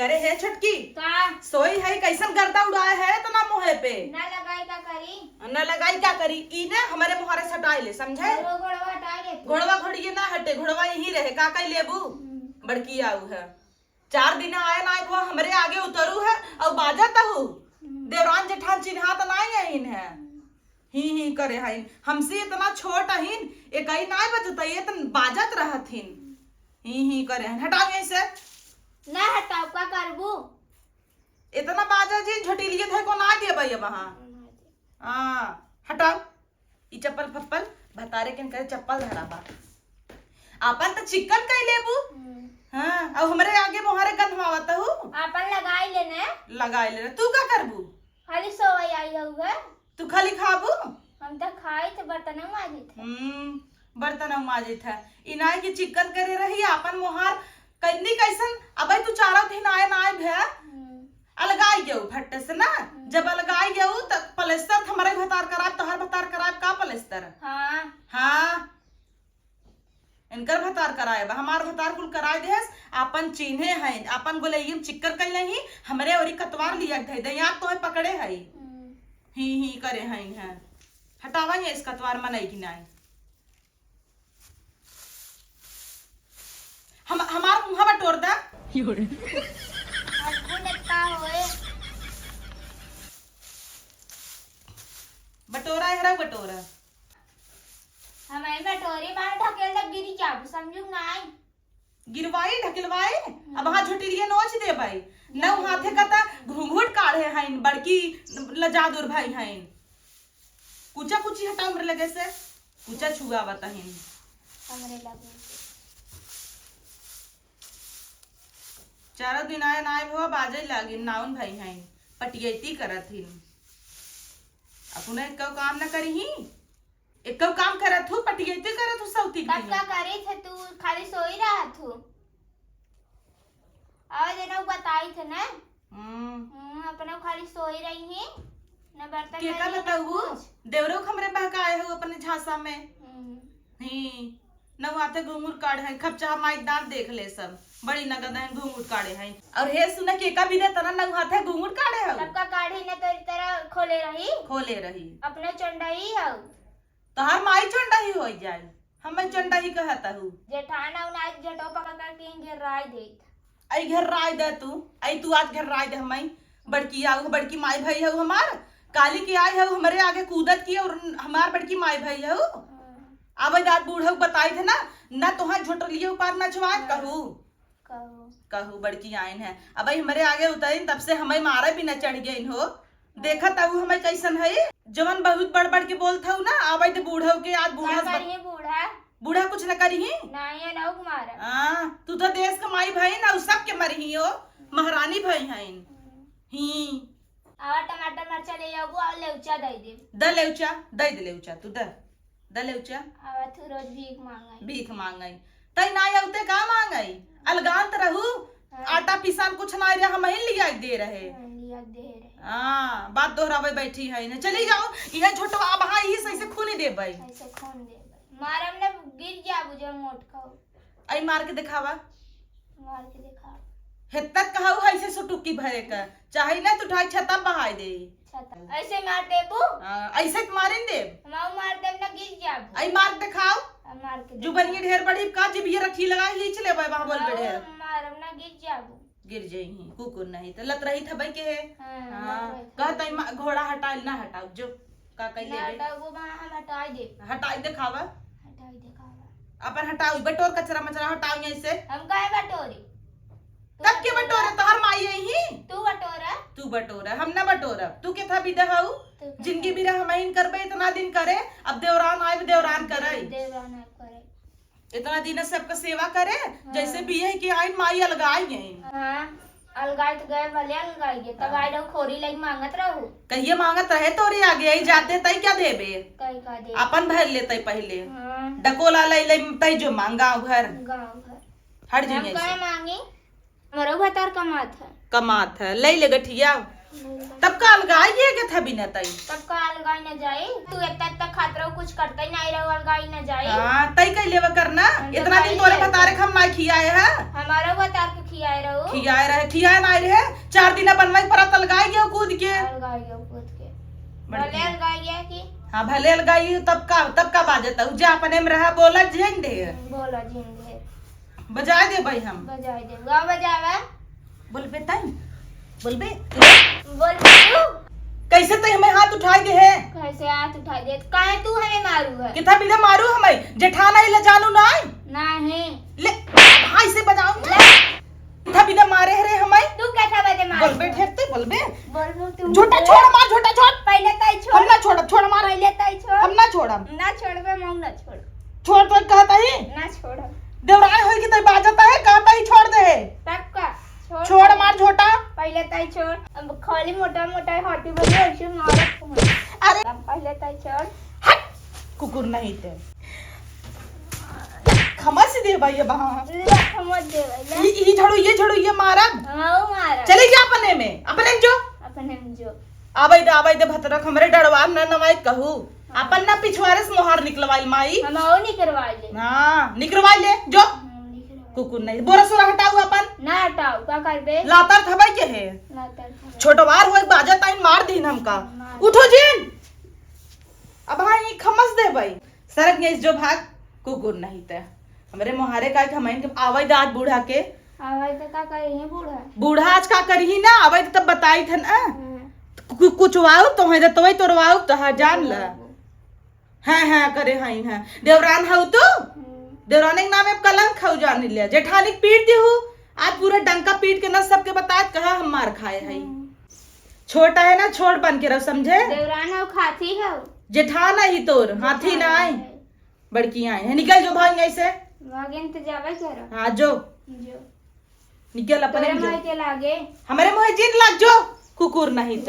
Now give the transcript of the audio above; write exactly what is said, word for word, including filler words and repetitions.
करे हे छोटकी, का? सोई है, कैसन गर्दा उड़ाए है इतना मुँहे पे? ना लगाई का करी? ना लगाई का करी? ई ने हमरे मुहारे से हटाए ले, समझे? घोड़वा, घोड़वा हटाए ले तू। घोड़वा घोड़िए ना हटे, घोड़वा यहीं रहे, का कई लेबू? हम्म। बड़की आऊ है, चार दिन आए ना आए, वो हमरे आगे उतरू है और बाजत हूँ। हम्म। देवरान जेठान चिन्हात नाई अहिन है। हम्म। ही ही करे हइन, हमसे इतना छोट अहिन, एकई नाई बजत, ये तन बाजत रहत हिन। ही ही करे हइन, हटाओ यहीं से। ना हटाओ, का करबू? इतना बाजा जी झोटिलिए थे को ना देबई अब हाँ। हाँ, हटाओ। ई चप्पल फप्पल भतारे के करे चप्पल धरा बा। आपन त चिक्कन कई लेबू। हम्म। हाँ, अब हमरे आगे मोहरे गंधवावत हूँ। आपन लगाई लेने। लगाई लेने। तू का करबू? खाली सोवई आई हऊ है। तू खाली खाबू? हम त खाई थे, बर्तन माजित है। हम्म, बर्तन माजित है। ई नाई कि चिक्कन करे रही, आपन मोहार कन्नी कैसन, अबे तू चारों दिन आए ना आए भे। हम्म। अलगाई गयू फट्टे से ना। हम्म। जब अलगाई गयू त पलस्तर त हमरे भतार कराब, तोहर भतार कराब का पलस्तर? हाँ। हाँ। इनकर भतार कराए बा, हमार भतार कुल कराए देहस, आपन चीन्हे हैं, आपन गोलैयन चिक्कर कइले ही, हमरे ओरी कतवार लिया धइ दे, यार तोहे पकड़े है। हम्म। ही ही करे हैं, हैं। हटावा ये इस कतवार मनई की नाई। हम, हमार मुँह बटोर दा। अद्भुत का होए। बटोरा है रे बटोरा। हम आई बटोरी बाहर ढकेल तब गिरी जाबू, समझू ना आई। गिरवाई, ढकेलवाई, अब हाँ झोटिलिया नोच देबई। नौ हाथे का त घूंघट काढ़े हइन, बड़की लजादुर भाई हइन। कुचा कुची हटाओ हमरे लगे से, कुचा छुआवत हइन। हमरे लगे से। चारों दिन आए ना आए हुआ, बाजे लागिन, नाउन भाई हइन, पटियैती करत हिन। अपने एक काम न करिही, एक काम करत हूँ, पटियैती करत हूँ, सौती तब का करी थे तू, खाली सोई रहत हूँ। और देना बताई थे ना। हम्म। हम्म, अपना खाली सोई रही ही, न बर्तन के का बताऊ? देवरो हमरे बहकाए हो अपने झांसा में। हम्म। ही, नौ हाथे घूंघट काढ़े हैं, खपचाहा माई दांत देख ले सब, बड़ी नगद हैं, घूंघट काढ़े हैं। और हे सुना के का भी दे तना नौ हाथे घूंघट काढ़े हो। सबका काढ़ी न तोरी तरह खोले रही। खोले रही। अपने चंडई हो। तोहार माई चंडई हो जाए, हमें चंडई कहत हूँ। जेठान हो ना, जेठो पकड़ के घेराई देत। आई घेराई दे तू, आई तू आज घेराई दे हमें। बड़की आऊ, बड़की माई भाई हऊ हमार, काली के आई हऊ हमरे आगे कूदत की, और हमार बड़की माई भाई हऊ। हाँ। अब जात बूढ़ऊ बताई थे ना, ना तोहार झोटलिए उपार नचवाए हाँ। कहू। कहू। कहू बड़की आइन है, अब हमरे आगे उतरिन तब से हमें मारे भी न चढ़ गइन हो। देखत हऊ हमें कैसन है, जवन बहुत बड़ बड़ के बोलत हऊ ना, आवे दे बूढ़ऊ के, आज बूढ़ा का करिए बूढ़ा? बूढ़ा कुछ न करिही। नहीं, ये नौक मारा। हाँ, तू तो देश के माई भाई ना, उ सबके मरही हो, महारानी भाई हईन। हम्म। ही। आवा टमाटर मरचा ले आबू और लेउचा दे दे। द लेउचा, दे दे लेउचा, तू द। द लेउचा। आवा तू रोज भीख मांगाई। भीख मांगाई। तई ना आउते का मांगाई? अलगात रहू। हाँ। आटा पिसान कुछ ना रहे, हम ही लिया के दे रहे। हाँ, लिया के दे रहे। हाँ, बात दोहरावे बैठी है ना। चली जाओ, यह झोटवा अब हाँ, यही सही से खून देबै। सही से खून देबै। मारब ना, गिर जाबू जब मोट खाओ। आई मार के दिखावा। मार के दिखावा। हेतक कहू है इसे सुटुकी भरे का। चाहे ना तू ढाई छता बहाई दे। छता। ऐसे मार देबू? हाँ, ऐसे तो मारे न देब। हम मार देब ना, गिर जाबू। आई मार के दिखाओ। आ, मार के जुबनिया दिखाओ। ढेर बड़ी का, जिभिया रखी लगा, खींच लेबै वहाँ बोल के हाँ, ढेर। मारब ना, गिर जाबू। गिर जइही, कुकुर नहीं त लत रही था भाई के है। हाँ, हाँ, लत रही था। कहत है मा-, घोड़ा हटाइल ना हटाओ, जो का कइले ना बे? हटाओ, वो वहाँ हम हटाई दे। हटाई देखावा। हटाई देखावा। अपन हटाओ, बटोर कचरा मचरा हटाओ यहीं से। हम काहे बटोरी? तू तब के बटोरा। बटोरे? तोहर माई यही? तू बटोरा। तू बटोरा, हम ना बटोरा। तू के था बिदा हऊ? तू के जिंदगी था? बिरा हम ही करबे, इतना दिन करे, अब देवरान आए, देवरान करे। देवरान आए करे। इतना दिन सबका सेवा करे, हाँ। जैसे बियाह के आइन माई अलगाई गई। हाँ, अलगाई तो गए, भले अलगाई गए, तब हाँ। आए रहू खोरी लगी मांगत रहू। कहिए मांगत रहे तोरे आगे, आई जाते तई क्या देबे? कई का दे? अपन भर लेते पहले। हाँ। डकोला ले ले तई जो मांगा घर। गाँव घर। हट हम जाइए काहे से। मांगी? हमरो भतार कमात है। कमात है, ले ले गठिया। ले ले। तब का अलगाई ये के था बिना तई? तब का अलगाई न जाई? तू इतना, इतना खात रहो, कुछ करते ही नहीं रहो, अलगाई न जाई। हाँ, तई कई लेवा करना? हम तो इतना दिन कई तोरे लेते। भतारे के हम ना खियाए है। हमारो भतार के खियाए रहो। खियाए रहे, खियाए नाहीं रहे। चार दिन बनवाई परा त अलगाई गयो कूद के। अलगाई गयो कूद के। बड़की। भले अलगाई गया कि? हाँ, भले अलगाई, तब का, तब का बाजत है? जा अपने में रहा, बोला जिन दे। बोला जिन दे। बजाए देबइ हम। बजाए देबइ। गा बजावा। बोलबे तइ? बोलबे? बोलबे तू? कैसे तइ हमें हाथ उठाए देहे? कैसे हाथ उठाए दे? काहे तू हमें मारू है? कितना बिना मारू हमें? जेठान आइला जानू नाहीं? नाहीं। ले, भाई से बजाऊ ना। ले। कितना बिना मारे है रे हमें? तू कैसा बजे मारू बोलबे है? ठेरते, बोलबे। बोलबो तू। झोटा छोड़ मार, झोटा छोड़। पहले तइ छोड़। हम ना छोड़ब, छोड़ मार। पहले तइ छोड़। हम ना छोड़ब। ना छोड़बे, मऊ ना छोड़। छोड़ तो कहत ही। ना छोड़ब। देवराय होई कि तइ बाजत है, कहत ही छोड़ दे है। पक्का। छोड़। छोड़ मार झोटा। पहले तइ छोड़। अब खाली मोटा मोटा हाथी बने, ऐसे मारत हूँ। अरे। अब पहले तइ छोड़। हट। कुकुर नहीं ते। खमस देबइ ये बहा। ले, खमस देबइ, ले। ई, ई झड़ू, ये झड़ू, ये मारब। हाँ, वो मारब। चले जा अपने में, अपने में जो। अपने में जो। आबइ दे, आबइ दे भतरक, हमरे डरवा न नवाई कहू। अपन ना पिछवारे से मोहार निकलवाइल माई। हम आओ निकरवाइ ले। हाँ, निकरवाइ ले, जो। हम निकरवाइ ले। कुकुर नहीं, बोरा सोरा हटाऊ अपन। ना हटाऊ, का करबे? लातर थबइ के है। लातर थबइ। छोटवार होए बाजा ताइन मार दीन हमका। मार। उठो जिन। अब हाँ, ई खमस देबइ। सरक गइस जो भाग, कुकुर नहीं ते। हमरे मोहारे का एक हमइन के आवाज दाद बूढ़ा के। आवाज तो का करी है बूढ़ा? बूढ़ा आज का करी ही ना, आवाज तब बताई थन, आ? हाँ। कु-, कुचवाऊ तो है, तो वही तोरवाऊ तो है, जान ला। हाँ, हाँ, करे हइन, हाँ। देवरान हऊ तू? हम्म। देवराने के नाम में कलंक हऊ जान लिया। जेठानी के पीट दी हूँ, आज पूरा डंका पीट के न सबके बताए कहा हम मार खाए हई। हम्म। छोटा है ना, छोट बन के रहो, समझे? देवरान हऊ, खाती हऊ। जेठान ही तोर, हाथी जेठान ना आए। है। बड़की आए हैं, निकल जो भाग यहीं से। भागिन तो जावे करो। हाँ, जो। जो। निकल अपने तोरे में जो। माई के लागे। हमरे मुँहे जिन लाग जो, कुकुर नहीं त।